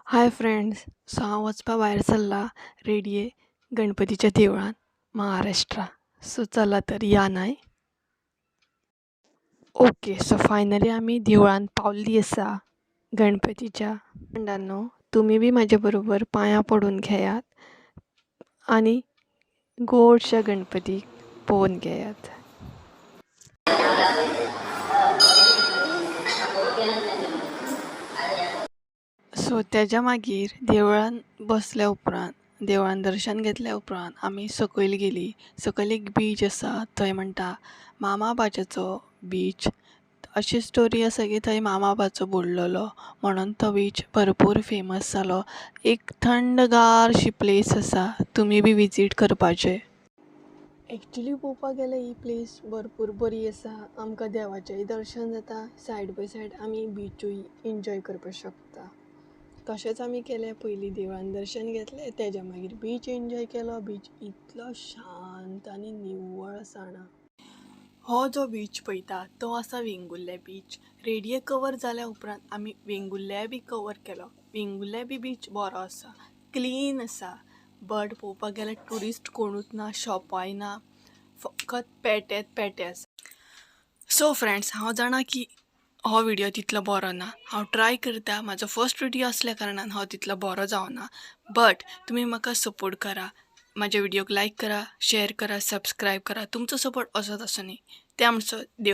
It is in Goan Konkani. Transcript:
हाय फ्रेंड्स, सो हांव वचपा भायर सरलां रेडये गणपतीच्या देवळान महाराष्ट्रा. सो चला तर या न्हय. ओके, सो फायनली आमी देवळान पावल्ली आसा गणपतीच्या. फ्रेंडांनो, तुमी बी म्हाजे बरोबर पांयां पडून घेयात आनी गोडश्या गणपतीक पळोवन घेयात. सो तेज्या मागीर देवळान बसल्या उपरांत, देवळान दर्शन घेतल्या उपरांत आमी सकयल गेली. सकयल एक बीच आसा, थंय म्हणटा मामा भाच्याचो बीच. अशी स्टोरी आसा की थंय मामा भाचो बुडलेलो म्हणून तो बीच भरपूर फेमस जालो. एक थंडगार शी प्लेस आसा, तुमी बी विजीट करपाचें. एक्चुली पळोवपाक गेल्यार ही प्लेस भरपूर बरी आसा. आमकां देवाचेंय दर्शन जाता, सायड बाय सायड आमी बिचूय एन्जॉय करपाक शकता. तशेंच आमी केलें, पयलीं देवळान दर्शन घेतलें, तेज्या मागीर बीच एन्जॉय केलो. बीच इतलो शांत आनी निवळ आसा जाणा. हो जो बीच पळयता तो आसा वेंगुर्ले बीच. रेडये कवर जाल्या उपरांत आमी वेंगुर्ल्याय बी कवर केलो. वेंगुर्ले बी बीच बरो आसा, क्लीन आसा. बट पळोवपाक गेल्यार ट्युरिस्ट कोणूच ना, शॉपांय ना, फकत पेटेच पेटे आसा. सो फ्रेंड्स, हांव जाणा की हो विडियो तितलो बरो ना. हांव ट्राय करता. म्हाजो फर्स्ट विडियो आसल्या कारणान हो तितलो बरो जावना, बट तुमी म्हाका सपोर्ट करा. म्हाज्या विडियोक लायक करा, शेअर करा, सबस्क्रायब करा. तुमचो सपोर्ट असोच आसूनी. त्या म्हणसर देव.